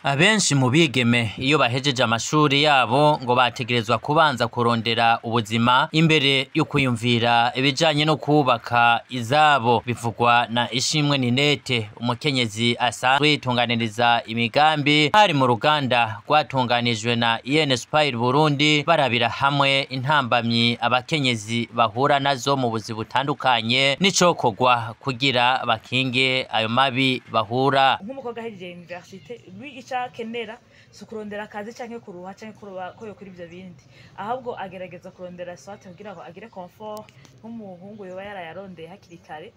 Abenshi mu bigeme iyo bahejeje amashuri yabo ngo bategerezwa kubanza kurondera ubuzima imbere yo kwiyumvira ibijanye no kubaka izabo. Bivugwa na Ishimwe Ninete, umukenyezi asanzwe yitunganiriza imigambi, hari mu ruganda rwatunganijwe na Inspire Burundi, barabira hamwe intambamyi abakenyezi bahura nazo mu buzi butandukanye n'icokorwa kugira bakinge ayo mabi bahura. Nk'umukobwa ahejeje université, lui, ico akenera si ukurondera akazi canke kuruha canke kuroba ko yokora ivyo bindi, ahubwo agerageza kurondera soit kugira ngo agire confort nk'umuhungu yoba yarayarondeye hakiri kare,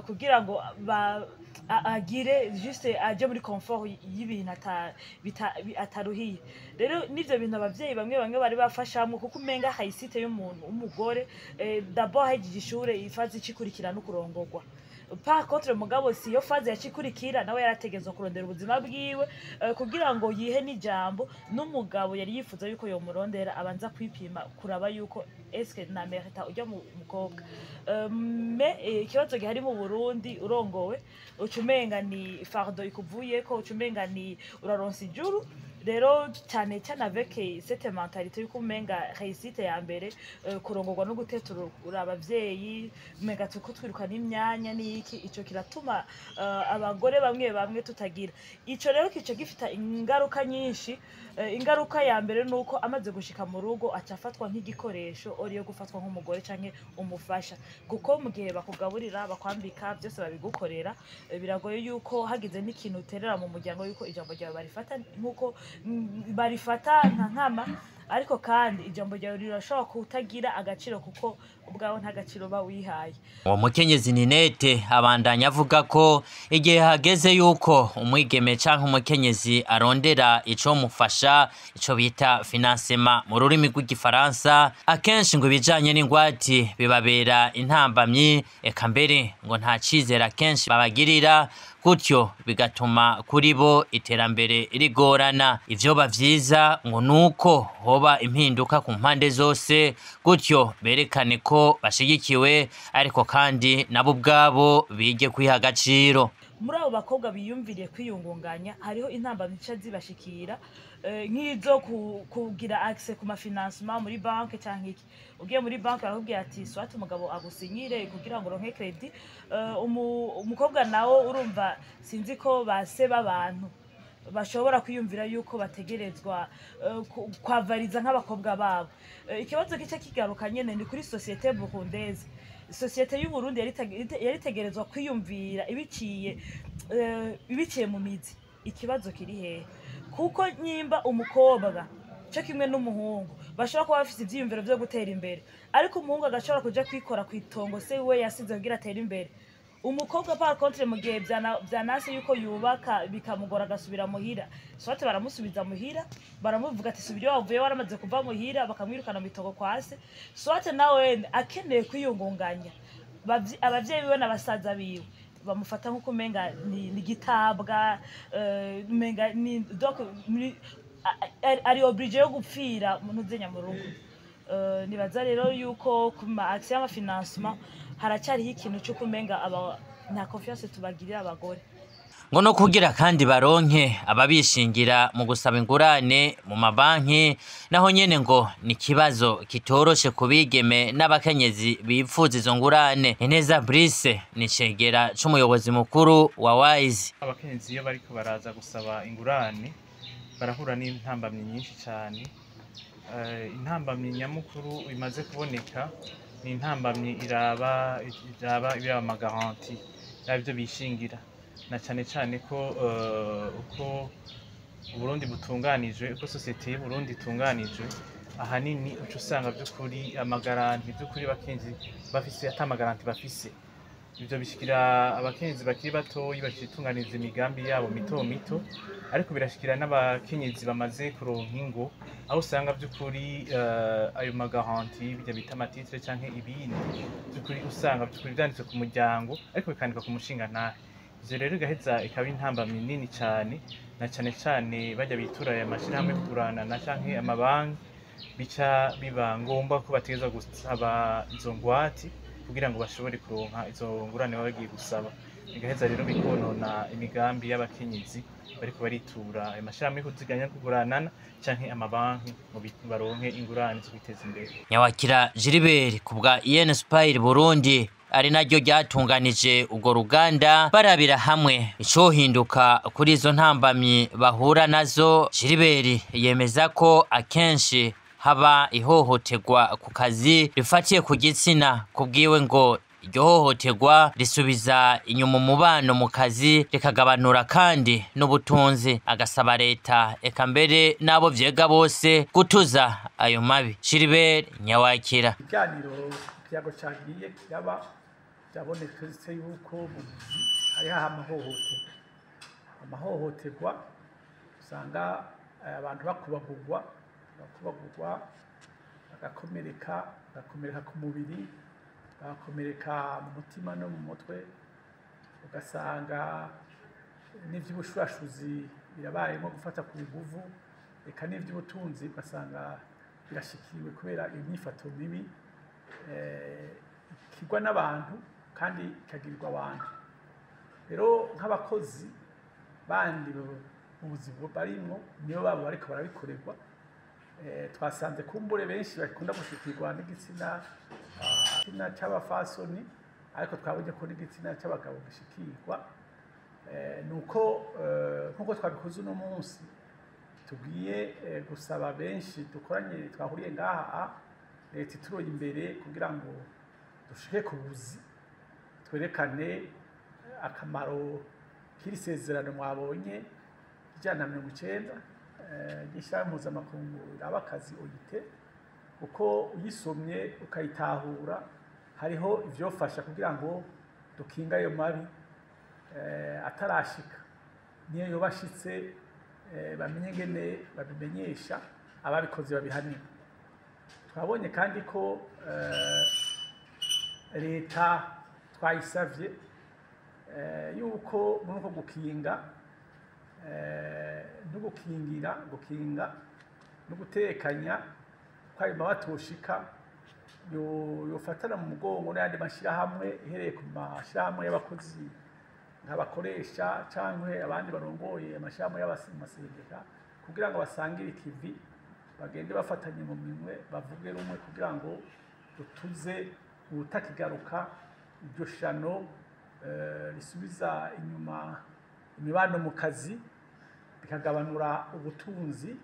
kugira ngo agire juste aje muri confort y'ibintu ataruhiye. Rero n'ivyo bintu abavyeyi bamwe bamwe bari bafashamwo, kuko umenga réussite y'umuntu w'umugore, d'abord ahejeje ishure, i phase icikurikira no kurongorwa. Par contre, mugabo si yo phase yacikurikira, nawe yarategezwa kurondera ubuzima bwiwe, kugira ngo yihe n'ijambo n'umugabo yari yifuza yuko yomurondera, abanza kwipima kuraba yuko eske na mérite ujya mu mukobwa. Mais ikibazo gihari mu Burundi, urongowe uca umenga ni fardeau ikuvuyeko, uca umenga ni uraronsa ijuru. Rero cyane cyane avec cette mentalité yuko umenga réussite ya mbere, kurongorwa no gutetura abavyeyi, umenga turiko twiruka n'imyanya n'iki, ico kiratuma abagore bamwe bamwe tutagira ico. Rero kica gifita ingaruka nyinshi. Ingaruka ya mbere nuko amaze gushika mu rugo aca afatwa nk'igikoresho au lieu gufatwa nk'umugore canke umufasha, kuko mu gihe bakugaburira, bakwambika, byose babigukorera, biragoye yuko hagize n'ikintu uterera mu muryango yuko ijambo ryawe barifata nkuko barifata nka nkama. Ariko kandi ijambo ryawe rirashobora kutagira agaciro, kuko ubwawe nta gaciro uba wihaye. Uwo mukenyezi Ninete abandanya avuga ko igihe hageze yuko umwigeme canke umukenyezi arondera ico mufasha, ico bita financement mu rurimi rw'igifaransa, akenshi ngo ibijanye n'ingwati bibabera intambamyi, eka mbere ngo nta cizere akenshi babagirira, gutyo bigatuma kuri bo iterambere rigorana. Ivyoba vyiza ngo nuko hoba impinduka ku mpande zose, gutyo berekane ko bashigikiwe, ariko kandi nabo ubwabo bige kwiha agaciro. Muri abo bakobwa biyumviriye kwiyungunganya, hariho intambamyi zica zibashikira, nk'izo kugira accès ku ma financement muri banke canke iki. Ugiye muri banke, barakubwira ati soit umugabo agusinyire kugira ngo uronke crédit. Umukobwa nawo urumva, sinzi ko base b'abantu bashobora kwiyumvira yuko bategerezwa kwavariza nk'abakobwa babo. Ikibazo gice kigaruka nyene ni kuri société burundaise. Société y'u Burundi yaritegerezwa kwiyumvira ibiciye mu mizi ikibazo kiri hehe, kuko nyimba umukobwa cyo kimwe n'umuhungu bashobora kuba bafise ivyiyumviro vyo gutera imbere, ariko umuhungu agashobora kuja kwikora kw'itongo se we yasize kugira atere imbere, umukobwa par contre mu gihe vyanase yuko yubaka bikamugora agasubira muhira, soit baramusubiza muhira, baramuvuga ati subira iyo wavuye, waramaze kuva muhira, bakamwirukana mu itongo kwa se, soit nawe akeneye kwiyungunganya, abavyeyi biwe n'abasaza biwe bamufata nk'uko umenga ni gitabwa, umenga ni donc ari obligé yo gupfira mu ntuzenya mu rugo. Nibaza rero yuko ku ma accès y'ama financement haracyariho ikintu cyo kumenga aba nta confiance tubagirira abagore. Ngo no kugira kandi baronke ababishingira mu gusaba ingurane mu mabanki, naho nyene ngo ni ikibazo kitoroshe ku bigeme n'abakenyezi bipfuza izo ngurane. Ineza Brice ni icegera c'umuyobozi mukuru wa Wise. Abakenyezi iyo bariko baraza gusaba ingurane barahura n'intambamyi nyinshi cyane. Intambamyi nyamukuru imaze kuboneka ni intambamyi iraba ibiraba ama garanties, iraba ivyo bishingira, na cane cane ko uko Uburundi butunganijwe, uko société y'Uburundi itunganijwe, ahanini uca usanga vy'ukuri ama garanties, vy'ukuri abakenyezi bafise ata ma garanties bafise. Ivyo bishikira abakenyezi bakiri batoyi bacitunganiriza imigambi yabo mito mito, ariko birashikira n'abakenyezi bamaze kuronka ingo, aho usanga vy'ukuri ayo ma garanties, birya bita ama titres canke ibindi, vy'ukuri usanga vy'ukuri vyanditse ku muryango ariko bikandikwa ku mushingantahe. Ivyo rero igaheza ikaba intambamyi nini cane, na cane cane barya bitura aya mashirahamwe kuguranana canke amabanki, bica biba ngombwa ko bategerezwa gusaba izo ngwati kugira ngo bashobore kuronka izo ngurane baba bagiye gusaba. Bigaheza rero bikonona imigambi y'abakenyezi bariko baritura ayo mashirahamwe yo kuziganya no kuguranana canke amabanki ngo baronke ingurane zo kwiteza imbere. Nyawakira Gilbert ku bwa Inspire Burundi, ari naryo ryatunganije urwo ruganda, barabira hamwe icohinduka kuri izo ntambamyi bahura nazo. Gilbert yemeza ko akenshi haba ihohoterwa ku kazi rifatiye ku gitsina. Kubwiwe ngo iryo hohoterwa risubiza inyuma umubano mu kazi, rikagabanura kandi n'ubutunzi. Agasaba leta, eka mbere n'abo vyega bose, gutuza ayo mabi. Gilbert Nyawakira. Ikiganiro, ikiyago cagiye kiraba, byabonetse yuko mu buzi hariho amahohoterwa usanga abantu bakubagurwa, bagakomereka ku mubiri, bagakomereka mu mutima no mu mutwe, ugasanga n'ivy'ubushurashuzi birabaye, nko gufata ku nguvu, eka n'ivy'ubutunzi ugasanga birashikiwe kubera imyifato mibi ikigwa n'abantu kandi ikagirirwa abantu. Rero nk'abakozi bandi mu buzima barimwo, niyo babo bariko barabikorerwa. Twasanze kumbure benshi bakunda gushikirwa n'igitsina c'abafasoni, ariko twabonye ko n'igitsina c'abagabo gishikirwa. Nuko nkuko twabikoze uno munsi, tugiye gusaba benshi dukoranye twahuriye ngaha, leta ituroye imbere kugira ngo dushike ku buzi, twerekane akamaro k'iri sezerano mwabonye 190 ry'ishirahamwe mpuzamakungu riraba akazi OIT, kuko uyisomye ukayitahura hariho ivyofasha kugira ngo dukinge ayo mabi atarashika, niyo yoba ashitse bamenye ingene babimenyesha ababikoze, babihanirwe. Twabonye kandi ko leta twayisavye yuko muri uko gukinga no gukingira, gukinga no gutekanya ko ayo mabi atoshika, yofatana mu mugongo n'ayandi mashirahamwe, ihereye ku mashirahamwe y'abakozi nk'abakoresha canke abandi barongoye amashirahamwe y'amasendika, kugira ngo basangire ikivi, bagende bafatanye mu minwe, bavuge rumwe, kugira ngo dutuze ubutakigaruka iryo shano risubiza inyuma imibano mu kazi, bikagabanura ubutunzi.